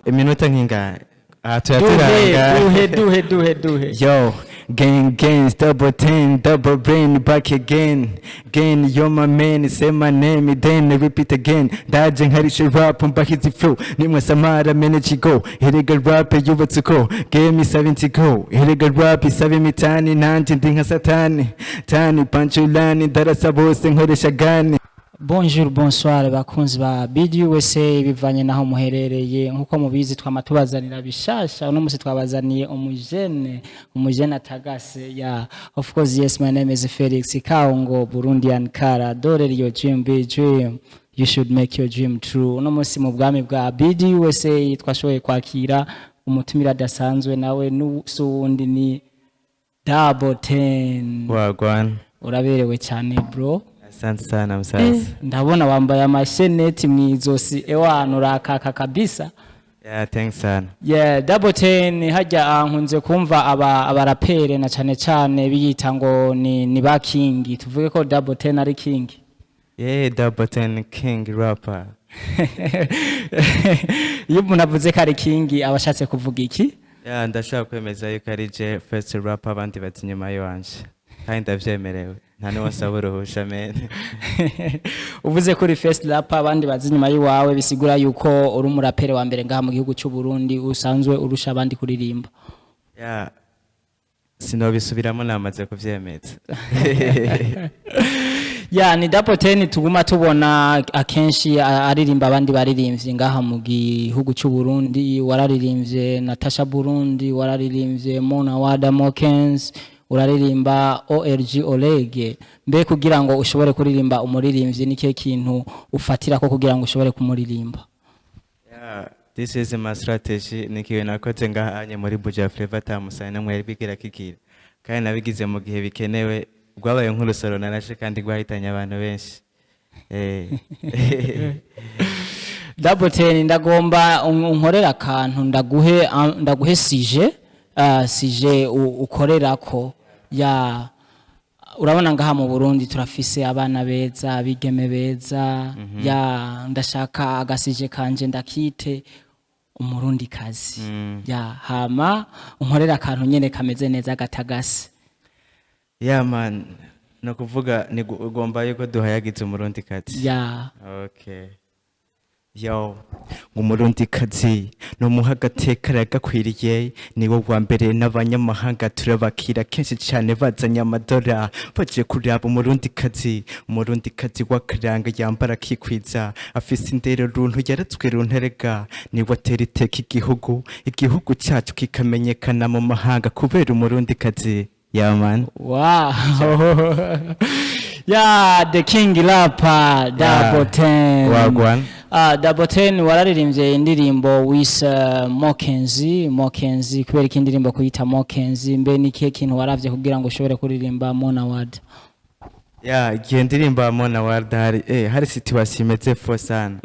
Iminota nk'ingahe aha? Duhe. Tuyaturanga. Duhe, duhe, duhe, duhe. Yo, gang gangs, double ten, double brain, back again. Again, you're my man, say my name, then repeat again. Ndaje nkarishe rap, mbahizi flow. Nimwe samara manage go. Erega rap yubatse uko. Game isaba inzigo. Erega rap isaba imitani, nanje ndi nka satani. Tani, punchline, ndarasa bose nkoresha gani. Bonjour, bonsoir bakunzi ba BDUSA, bivanye naho muherereye. Nkuko mubizi, twama tubazanira bishasha. Uno musi twabazaniye umujene atagase. Yeah, of course, yes, my name is Felix Kaongo, Burundian Kara dore your dream be dream, you should make your dream true. Uno musi mu bwami bwa BDUSA twashoboye kwakira umutumira adasanzwe, nawe si uwundi ni Double Ten. Wagwan. Uraberewe cyane, bro. Asante sana, msasa. Ndabona wambaye amasheneti mu izosi, ewana urakaka kabisa. Yeah, thanks sana. Yeah, Double Ten, hajya nkunze kumva aba abarapere na cane cane biyita ngo ni ba king. Tuvuge ko Double Ten ari king? Yeah, Double Ten king rapper. Iyo umuntu avuze ko ari king, aba ashatse kuvuga iki? Yeah, ndashaka kwemeza yuko ari je first rapper, abandi bati inyuma yiwanje. Kandi ndavyemerewe. Nta n'uwasaba uruhusha, man. Uvuze kuri first rapper, abandi bazi inyuma y'iwawe, bisigura yuko uri umurapere wa mbere ngaha mu gihugu cy'u Burundi usanzwe urusha abandi kuririmba. Yeah. Sinobisubiramo, namaze kuvyemeza. Ya, ni Double Ten tuguma tubona akenshi aririmba abandi baririmbyi ngaha mu gihugu cy'u Burundi. Wararirimbye Natasha Burundi, wararirimbye Mona Wada Mokens, uraririmba OLG Olege. Mbe kugira ngo ushobore kuririmba umuririmbyi, ni kihe kintu ufatira ko kugira ngo ushobore kumuririmba? Yeah, this is my strategy. Ni ikintu nakoze ngahanye muri Buja Flavor tamusane namwe yari bigira kigira. Kandi nabigize mu gihe bikenewe, rwabaye nk'urusoro narashe kandi rwahitanye abantu benshi. Double Ten, ndagomba unkorere akantu, ndaguhe sujet ukorerako. Ya, urabona ngaha mu Burundi turafise abana beza, abigeme beza. Ya, ndashaka agasujet kanje ndakite umurundi kazi. Ya, hama unkorere akantu nyene kameze neza gatagase. Yeah man, no kuvuga ni ugomba yuko duhayagiza umurundi kazi. Ya. Okay. Yo, umurundi kazi numuha agateka aragakwiriye, niwe wa mbere n'abanyamahanga turabakira kenshi cyane bazanye amadora baje kuraba umurundi kazi. Umurundi kazi w'akaranga, yambara akikwiza, afise indero runtu, yaratswe runterega, niwe atera iteka igihugu, igihugu cyacu kikamenyekana mu mahanga kubera umurundi kazi. Yeah man. Wow. Yeah, the king rapper, Double Ten. Wagwan. Double Ten, wararirimbye indirimbo wise Mokenzi. Mokenzi, kubera iki indirimbo kuyita Mokenzi? Mbe ni ikihe kintu waravye kugira ngo ushobore kuririmba Mona Ward? Ya, igihe ndirimba Mona Warda hari situation imeze fo sana.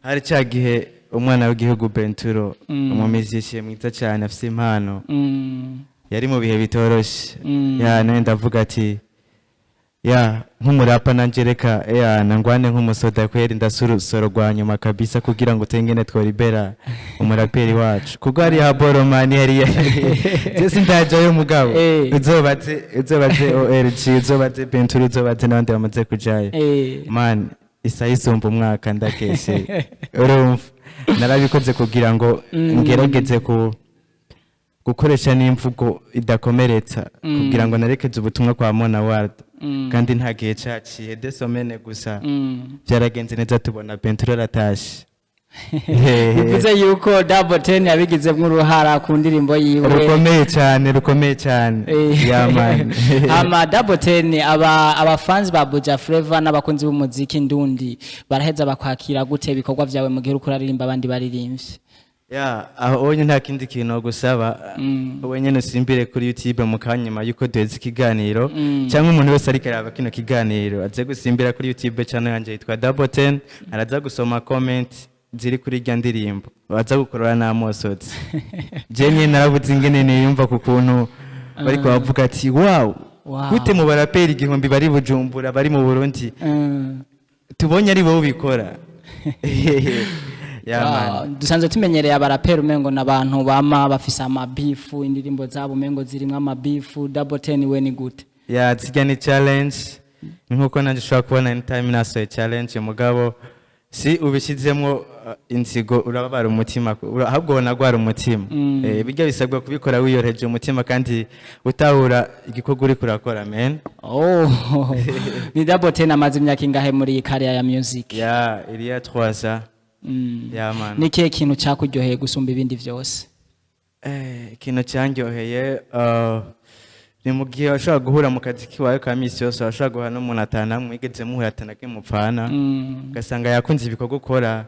Hari cya gihe umwana w'igihugu Benturo, umumiziki mwiza cyane afise impano, yari mu bihe bitoroshe. Ya, none ndavuga ati ya, nk'umurapa nanje reka ya nangwane nk'umusoda kweri, ndasurusoro rwa nyuma kabisa kugira ngo tengene tworibera umuraperi wacu, kuko hari haboromani hariya je sindajayo mugabo. Uzobaze OLG, uzobaze Benturo, uzobaze n'abandi bamaze kujayo. Man, isaha isumba umwaka ndakeshe. Urumva narabikoze kugira ngo ngerageze ku gukoresha n'imvugo idakomeretsa, kugira ngo narekeze ubutumwa kwa Mona Ward. Kandi nta gihe caciye, 2 semaines gusa, byaragenze neza, tubona Benturo aratashe. Bivuze yuko Double Ten yabigizemwo uruhara ku ndirimbo yiwe. Rukomeye cyane, rukomeye cyane. Yeah man. Ama Double Ten, aba abafans ba Buja Flavor n'abakunzi b'umuziki ndundi baraheza bakwakira gute ibikorwa vyawe mu gihe uriko uraririmba abandi baririmbyi? Ya, aho onye nta kindi kintu gusaba, wowe nyene usimbire kuri YouTube mu kanyuma yuko duheze ikiganiro, cyangwa umuntu wese ariko araba kino kiganiro aze gusimbira kuri YouTube channel yanje yitwa Double Ten, araza gusoma comment ziri kuri irya ndirimbo, baza gukorora n'amosotsi. Je nyene narabuze ingene niyumva ku kuntu bariko bavuga ati wow, gute mu baraperi 1000 bari Bujumbura, bari mu Burundi, tubonye ari wowe ubikora. Yeah, man. Dusanzwe tumenyereye abaraperi umengo n'abantu bama bafise amabifu, indirimbo zabo umengo zirimwo amabifu. Double Ten we ni gute? Yeah, zirya ni challenge, ni nkuko nanjye ushobora kubona anytime nasohoye challenge, mugabo si ubishyizemo inzigo urababara umutima, ahubwo wonagwara umutima. Bijya bisabwa kubikora wiyoroheje umutima kandi utahura igikorwa uriko urakora, man. Oh, ni Double Ten amaze imyaka ingahe muri iyi career ya music? Yeah, il y a 3 ans. Yeah, man. Ni kihe kintu cyakuryoheye gusumba ibindi vyose? Ikintu cyanryoheye ni mu gihe washobora guhura mu kazi kiwawe ka misi yose, washobora guhura n'umuntu atana mwigeze muhura atanakimupfana, ugasanga yakunze ibikorwa ukora,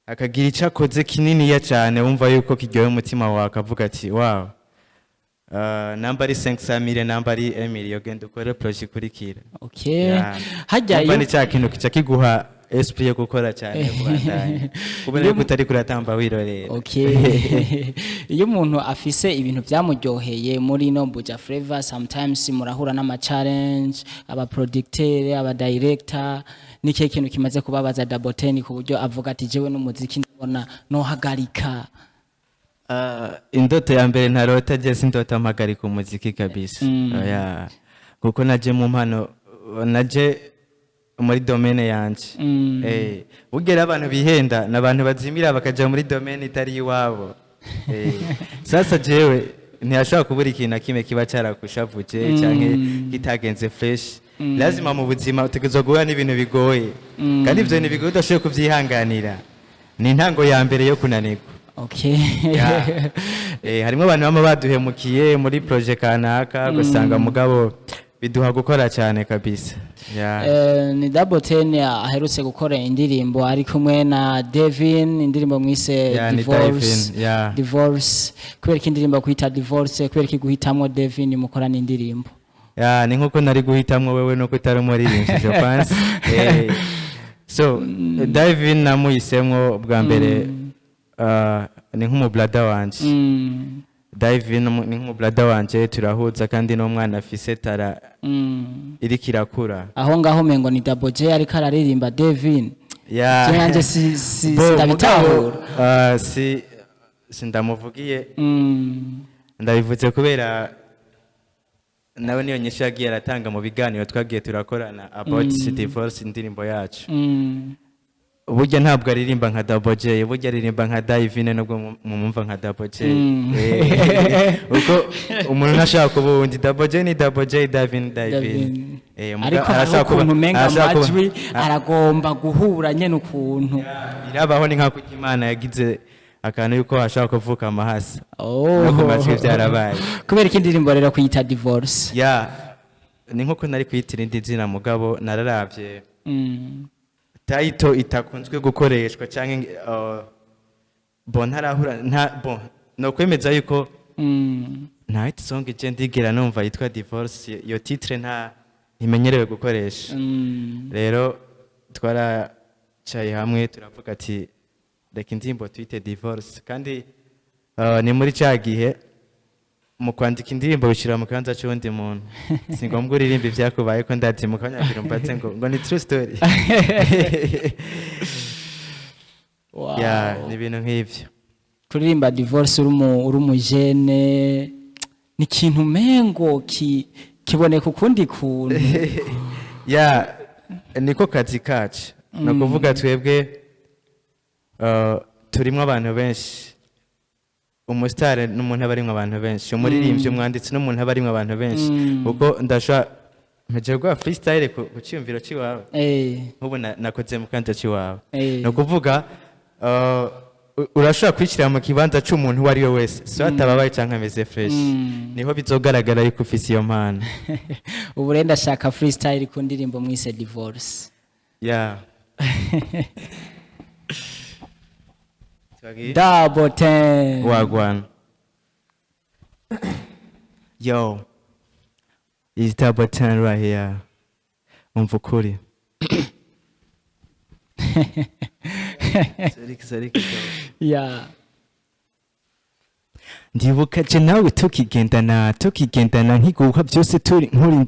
akagira icyo akoze kininiya cyane, wumva yuko kiryoheye umutima wawe, akavuga ati: "Wow, namba ari 500 mille, namba ari 1 million, genda ukore projet ikurikira." Okay, hajya Wumva iyo ni cya kintu kica kiguha esprit yo gukora cyane, kubandanya, kubera yuko utari kuratamba wirorera. Okay, iyo umuntu afise ibintu byamuryoheye muri no Buja Flavor, sometimes murahura n'ama challenge, aba producteur, aba director. Ni kihe kintu kimaze kubabaza Double Ten ku buryo avuga ati: "Jewe n'umuziki ndabona nohagarika"? Indoto ya mbere ntarota je, sindota mpagarika umuziki kabisa. Oya, kuko naje mu mpano, naje muri domaine yanje. Bugera abantu bihenda n'abantu bazimira bakaja muri domaine itari iwabo. Sasa jewe ntiyashobora kubura ikintu na kimwe kiba cyarakushavuje canke kitagenze fresh. Lazima mu buzima utegerezwa guhura n'ibintu bigoye, kandi ivyo bintu bigoye udashoboye kuvyihanganira ni intango ya mbere yo kunanirwa. Yeah. Harimo abantu bama baduhemukiye muri projet kanaka, ugasanga mugabo biduha gukora cyane kabisa. Yeah. Ni Double Ten aherutse gukora indirimbo ari kumwe na Devin, indirimbo mwise Yeah, ni Divorce. Devin, yeah. Divorce, kubera ko indirimbo kwita Divorce, kubera ko guhitamwo Devin mukorana indirimbo? Yeah, ni nkuko nari guhitamwo wewe nuko utari umuririmbyi, je pense. So Devin namuhisemwo bwa mbere, ni nk'umubrada wanje. Devin ni nk'umubrada wanje, turahuza kandi n'umwana afise talent iriko irakura. Aho ngaho umengo ni Double J ariko araririmba Devin. Yeah. Je nanje si Bo, sindabitahura. mugabo, si sindamuvugiye, ndabivuze kubera nawe niyo nyishu yagiye aratanga mu biganiro twagiye turakorana about divorce, indirimbo yacu. Burya ntabwo aririmba nka Double J, burya aririmba nka Divine, nubwo mumumva nka Double J. Uko umuntu ntashaka kuba uwundi. Double J ni Double J, Divine Divine. Devin. Muga Ariko hariho arashaka kuba ukuntu umenga arashaka kuba amajwi aragomba guhura nyene ukuntu. Birabaho, ni nka kurya Imana yagize akantu yuko hashobora kuvuka amahasa. Oh. No ku majwi byarabaye. Kubera ko indirimbo rero kuyita Divorce? Ya, ni nkuko nari kuyita irindi zina, mugabo nararavye title itakunzwe gukoreshwa canke bon, ntarahura nta, bon, no kwemeza yuko nta hit song je ndigera numva yitwa Divorce. Iyo titre nta ntimenyerewe gukoresha. Rero twaracaye hamwe turavuga ati: "Reka indirimbo tuyite Divorce." Kandi ni muri cya gihe mu kwandika indirimbo wishyira mu kibanza cy'uwundi muntu. Si ngombwa uririmba ibyakubaye ko ndazi mu kanya kugira umbatse ngo ni true story. Yeah, ni ibintu nk'ibyo. Kuririmba divorce uri umujene ni ikintu umengo kiboneka ukundi kuntu. Ya, niko kazi kacu. Ni ukuvuga twebwe turimo abantu benshi. Umusitari n'umuntu aba arimwo abantu benshi, umuririmbyi, umwanditsi n'umuntu aba arimwo abantu benshi. Kuko ndashobora mpejeje guha freestyle ku cyiyumviro cy'iwawe, nk'ubu nakoze mu kibanza cy'iwawe. Ni ukuvuga urashobora kwishyira mu kibanza cy'umuntu uwo ari we wese, so atababaye cyangwa ameze fresh, niho bizogaragara yuko ufise iyo mpano. Ubu rero ndashaka freestyle ku ndirimbo mwise Divorce. Yeah. Twagiye? Double Ten. Wagwan. Yo, it's Double Ten right here. Umva ukuri. Sorry, sorry. Ndibuka je nawe tukigendana, tukigendana nkiguha byose, turi nkuri.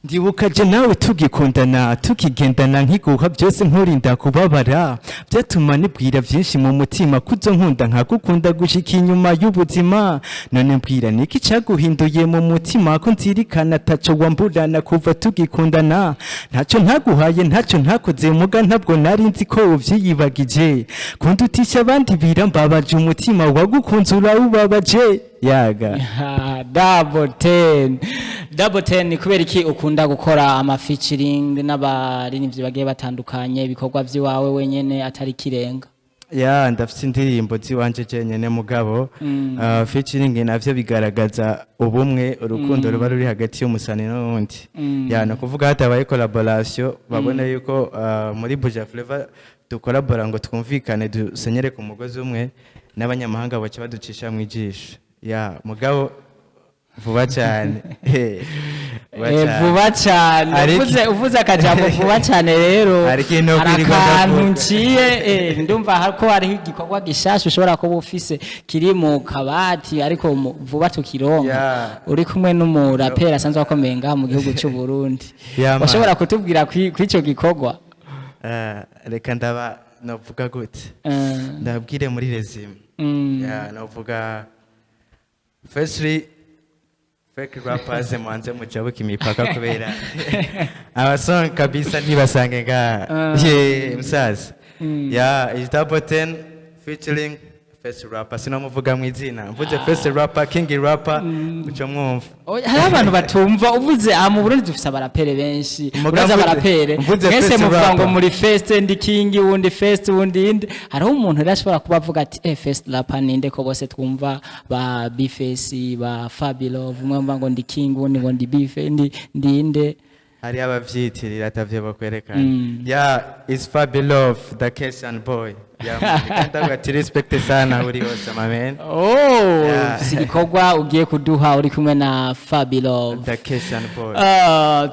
Ndibuka je nawe tugikundana, tukigendana, nkiguha byose, nkurinda kubabara. Byatuma nibwira byinshi mu mutima, kuzo nkunda nkagukunda gushika inyuma y'ubuzima. None mbwira, niki caguhinduye mu mutima, ko nzirikana ataco wamburana kuva tugikundana? Ntacyo ntaguhaye, ntacyo ntakoze, muga ntabwo nari nzi ko uvyiyibagije. Kundutisha abandi birambabaje, umutima wagukunze urawubabaje yaga. Ha, Double Ten, Double Ten, kubera iki ukunda gukora ama featuring n'abaririmbyi bagiye batandukanye, ibikorwa by'iwawe wenyene atari kirenga? Ya, ndafite indirimbo ziwanje jenyene, mugabo featuring navyo bigaragaza ubumwe, urukundo ruba ruri hagati y'umusani n'uwundi. Ya, no kuvuga hatabaye collaboration, babona yuko muri Buja Flavor dukolabora ngo twumvikane, dusenyere ku mugozi umwe, n'abanyamahanga baca baducisha mu ijisho. Ya, mugabo vuba cyane. Vuba cyane. Vuba cyane. Uvuze akajambo vuba cyane rero, Hari ikintu hari kwirirwa akantu ndavuga. nciye ndumva ko hariho igikorwa gishasha ushobora kuba ufise kiri mu kabati, ariko vuba tukironka. Uri kumwe n'umuraperi asanzwe akomeye ngaha mu gihugu cy'u Burundi. Yeah, man. Washobora kutubwira kw'ico gikorwa? Reka ndaba novuga gute, ndabwire muri résumé. Yeah, novuga firstly, fake rappers mwanze mujabuka imipaka, kubera abasong kabisa ntibasange ngaha. Ye musaza, yeah, is Double Ten featuring First Rapper. Sinomuvuga mu izina, mvuze First Rapper, King Rapper, uco mwumva. Oya, hariho abantu batumva uvuze. Aha mu Burundi dufise abarapere benshi. Muga Urazi abarapere mvuze mwese First muvuga ngo Rapper. muri first, ndi king, wundi first, wundi indi. Hariho umuntu rero ashobora kuba avuga ati: "First rapper ninde, ko bose twumva ba Bface, ba Fabilove, umwe mvuga ngo ndi king, wundi ngo ndi Bface, ndi inde?" Hari abavyitirira atavyo bakwerekana. Yeah, is Fabilove, the Keshan boy. Yeah man, kandi ndavuga ati respect sana uri hose, my man. Oh. Yeah. Ufise igikorwa ugiye kuduha uri kumwe na Fabilove. The Keshan boy.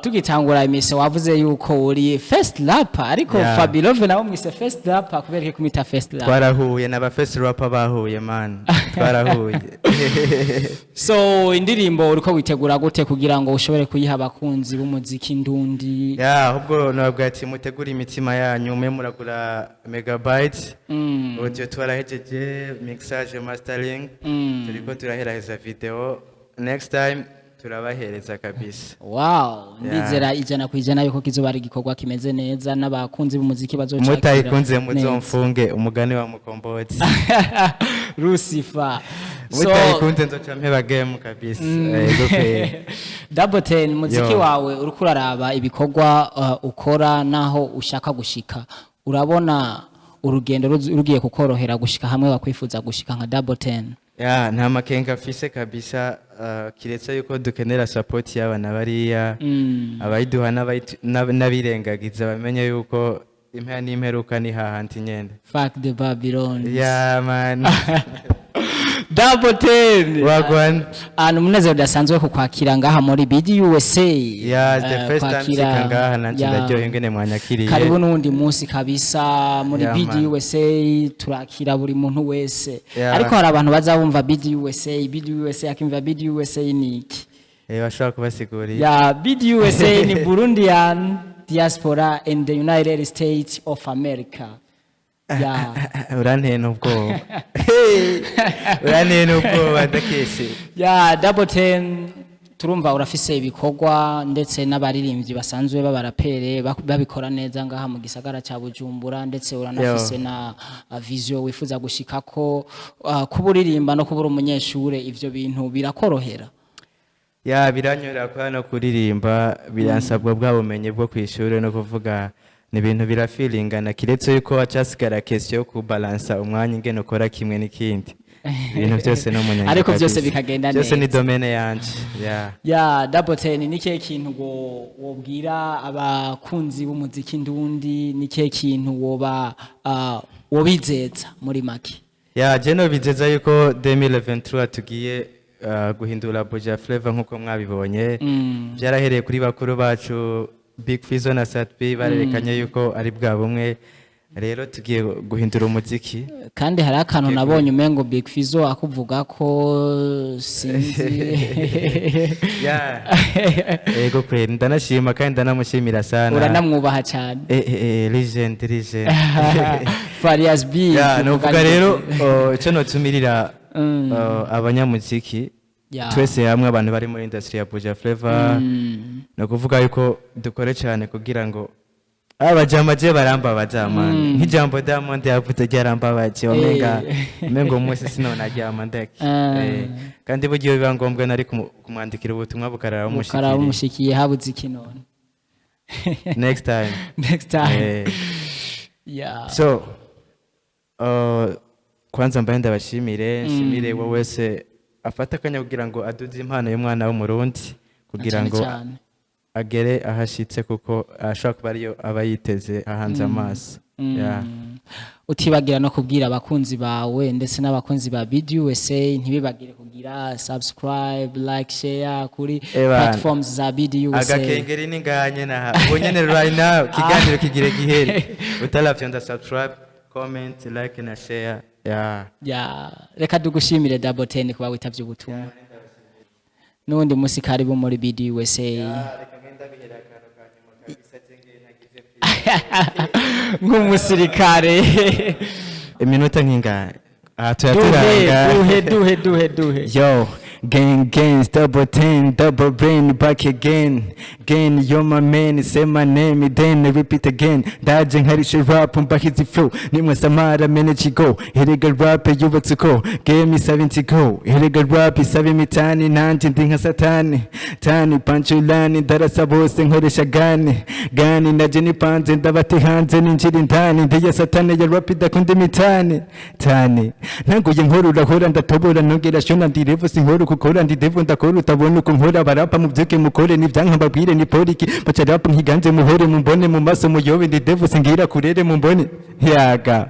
Tugitangura imise wavuze yuko uri first rapper, ariko Fabilove nawe mwise first rapper. Kubera iki kumwita first rapper? Twarahuye n'aba first rapper bahuye, man, twarahuye. So indirimbo uriko witegura gute kugira ngo ushobore kuyiha abakunzi b'umuziki ndundi? Ya, ahubwo nababwira ati mutegure imitima yanyu, mwe muragura megabyte. Audio twarahejeje, mixage, mastering. Turiko turaheraheza video, next time turabahereza kabisa. Wow, ndizera 100% yuko kizoba ari igikorwa kimeze neza n'abakunzi b'umuziki bazocakira Mutayikunze neza. muzomfunge, umugani wa Mukombozi. Lucifer. So Mutayikunze nzoca mpeba game kabisa. Yego pe. Double Ten, muziki Yo. wawe uriko uraraba ibikorwa ukora naho ushaka gushika, urabona urugendo rugiye kukorohera gushika hamwe wakwifuza gushika nka Double Ten? Ya, nta makenga afise kabisa, kiretse yuko dukenera support y'abana bariya abayiduha n'abirengagiza bamenye yuko impera n'imperuka ni hahandi nyene. Fuck the Babylon. Yeah man. Double Ten. Wagwan. Ahantu umunezero udasanzwe kukwakira ngaha muri BDUSA. Yeah, the first time kwakira- nshika ngaha nanje ndaryohewe ingene mwanyakiriye. Karibu n'uwundi munsi kabisa muri Yeah, man. BDUSA, turakira buri muntu wese. Ariko hari abantu bazabumva BDUSA, BDUSA, akimva BDUSA ni iki? Bashobora kubasigurira. Ya, BDUSA ni Burundian Diaspora in the United States of America. Ya. Urantena ubwoba. Hey, urantena ubwoba ndakeshe. Ya, Double Ten, turumva urafise ibikorwa ndetse n'abaririmbyi basanzwe b'abarapere babikora neza ngaha mu gisagara ca Bujumbura, ndetse uranafise na vision wifuza gushikako, kuba uririmba no kubura umunyeshure, ivyo bintu birakorohera? Ya, biranyorohera kuba no kuririmba biransabwa bwa bumenyi bwo kw'ishure, no kuvuga ni ibintu birafilingana, kiretse yuko hacasigara question yo kubalansa umwanya ingene ukora kimwe n'ikindi. Ibintu byose no munyanya Ariko byose kabisa. bikagenda Byose ni neza. domaine yanje, ya. Ya, Double Ten, ni kihe kintu wobwira abakunzi b'umuziki ndundi? Ni kihe kintu woba wobizeza muri make? Ya, je no bizeza yuko 2023 tugiye guhindura Buja Flavor nkuko mwabibonye. Byarahereye kuri bakuru bacu Big Fizzo na Sat B, barerekanye yuko ari bwa bumwe. Rero tugiye guhindura umuziki. Kandi hari akantu nabonye umengo Big Fizzo akuvuga ko, sinzi. Yeah. Ego kweli, ndanashima kandi ndanamushimira sana. Uranamwubaha cyane. Legend, legend. Farias B. Yeah, novuga rero, oh, icyo notumirira abanyamuziki twese hamwe, abantu bari muri industry ya Buja Flavor, ni ukuvuga yuko dukore cyane kugira ngo abajama je barambabaza, man. Nk'ijambo Diamond yavuze ryarambabaje, wamenga umenga umunsi sinonaryama ndeke. Kandi burya iyo biba ngombwa nari kumwandikira ubutumwa bukarara bukaraba bumushikiriye. Bumushikiye, habuze iki none? Next time. Next time. So kwanza mbaye ndabashimire, nshimire wowe wese afata akanya kugira ngo aduze impano y'umwana w'Umurundi kugira Cyane ngo cyane. agere ahashitse, kuko ashobora kuba ariyo aba yiteze ahanze amaso. Yeah. Utibagira no kubwira abakunzi bawe ndetse n'abakunzi ba BDUSA ntibibagire kugira subscribe, like, share kuri Ebana. platforms za BDUSA. Agakengeri ni nganye naha ubu nyene right now, kiganiro kigire gihere utaravyo subscribe, comment, like na share, yeah. Ya, reka dugushimire, Double Ten, kuba witavye ubutumwa. N'ubundi musi karibu muri BDUSA. Reka ngenda bihera akantu ka nyuma kabisa je ntagize Nk'umusirikare. Iminota nk'ingahe aha? Duhe. Tuyaturanga. Duhe, duhe, duhe, duhe. Yo, gang gangs, double ten, double brain, back again. Gang, you're my man, say my name, then repeat again. Ndaje nkarishe rap, mbahizi flow. Nimwe samara manage go. Erega rap yubatse uko. Game isaba inzigo. Erega rap isaba imitani, nanje ndi nka satani. Tani, punchline, ndarasa bose nkoresha gani. Gani, naje nipanze, ndabate hanze, ninjira indani. Ndiye satani ya rap idakunda imitani. Tani. Ntanguye nkora urahora ndatobora nongera shona ndirevo sinkora ukukora ndi devo ndakora utabona uko nkora. Barapa mubyuke mukore nivyanka mbabwire ni poliki baca rap nkiganze muhore mumbone mu maso muyobe ndi devo singira kurere mumbone yaga.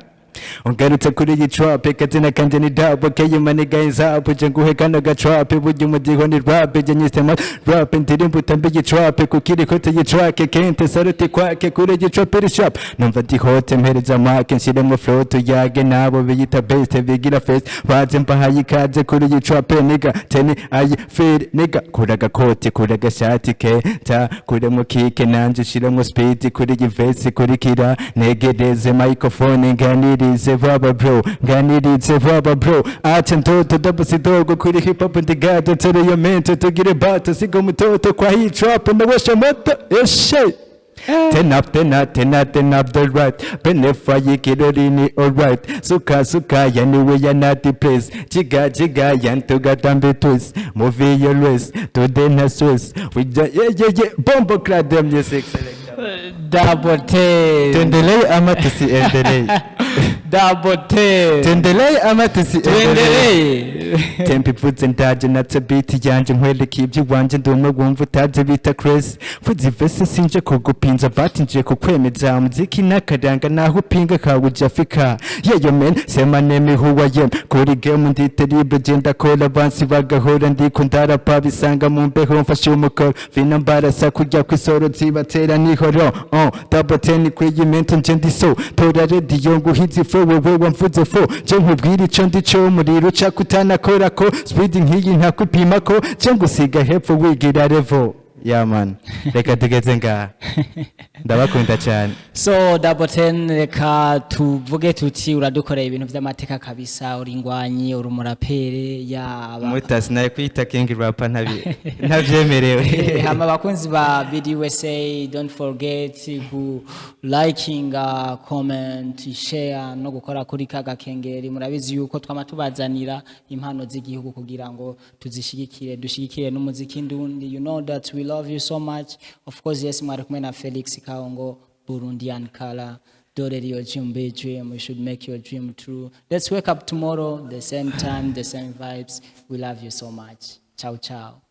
Ungarutse kuri iyi trap, kazina kanje ni double K, my nigga is up. Je nguhe kano ga trap, burya umudiho ni rap, je nyisema rap ndirimbo utambe iyi trap kukiri kote iyi track kente saruti kwake kuri iyi trap iri sharp. Numva ndi hot, mpereza make nshiremo flow tuyage nabo biyita best bigira face baze mbahaye ikaze kuri iyi trap, nigga. Ten I feel, nigga, kura agakoti, kura agashati ke ta kuremo kike nanje shiremo speed kuri iyi verse kurikira negereze microphone nganirize baba bro, nganirize baba bro. Acha ndoto double sidogo kuri hip hop ndigade tere yo mente tugire bato sigo mutoto kwa hii trap ndawasha moto eshe. Ten up, ten up, ten up, ten up the right. Benefa yikirori alright. Suka suka yani we are not the place. Jiga jiga yantuga tambi twist. Movie your waist to the na Swiss. We just yeah. Bombo clad them music selector. Double Ten. Tuendelee ama tusiendelee? Double Ten. Tuendelee ama tusiendelee? Tuendelee. Tempo ivuze ndaje natse beat yanje nkwereka iby'iwanje ndi umwe wumva utazi bita Chris mvuze ivese sinje kugupinza but nje kukwemeza muziki n'akaranga naho upinga kawuja Afrika. Yeah, yo man, say my name, who I am kuri game ndi terrible je ndakora bansi bagahora ndiko ndarapa bisanga mu mbeho mfashe umukoro vina mbarasa kujya kw'isoro zibatera nihoro. Oh, double ten kwiyi mento nje ndi so tora radio nguhize flow wewe wamvuze fo je nkubwira ico ndi cyo umuriro uca kutanakora ko speed nk'iyi ntakupima ko je ngusiga hepfo wigira level. Yeah man, reka tugeze ngaha, ndabakunda cyane. So Double Ten, reka tuvuge tuti uradukoreye ibintu by'amateka kabisa, uri ingwanyi, uri umurapere yaba. Mutasi nawe kwita king rapper ntabyemerewe. Hama abakunzi ba BDUSA, don't forget ku liking, comment, share no gukora kuri ka gakengeri. Murabizi yuko twama tubazanira impano z'igihugu kugira ngo tuzishigikire, dushigikire n'umuziki ndundi. You know that we love you so much. Of course, yes, mwari kumwe na Felix Kaongo, Burundian color. Don't let your dream be a dream. We should make your dream true. Let's wake up tomorrow, the same time, the same vibes. We love you so much. Ciao, ciao.